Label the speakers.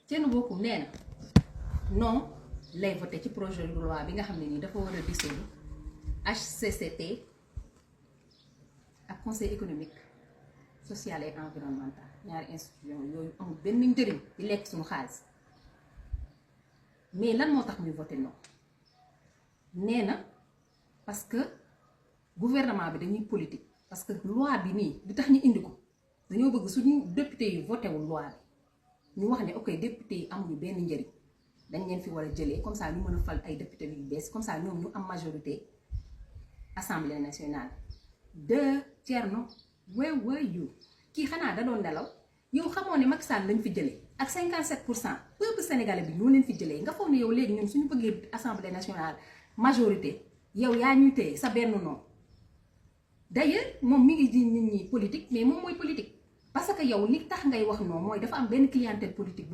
Speaker 1: Thierno Bocoum nee na non lay voté ci projet de loi bi nga xam ne nii dafa war a dissoudre HCCT ak conseil économique social et environnemental ñaari institution yooyu amul benn njëriñ di lekk suñu xaalis mais lan moo tax muy voté non nee na parce que gouvernement bi dañuy politique parce que loi bi nii li tax ñu indi ko dañoo bëgg suñu député yi voté wul loi bi ñu wax ne ok député yi amuñu benn njëriñ dañ leen fi war a jëlee comme ça ñu mën a fal ay député yu bees comme ça ñoom ñu am majorité assemblée nationale de Thierno yu kii xanaa da doon nelaw yow xamoo ne Macky Sall lañ fi jëlee ak 57% peuple sénégalais bi ñoo leen fi jëlee nga foog ne yow léegi ñun suñu bëggee assemblée nationale majorité yow yaa ñuy téye sa benn nom d'ailleurs moom mi ngi ji nit ñi politique mais moom mooy politique parce que yow li tax ngay wax non mooy dafa am benn clientèle politique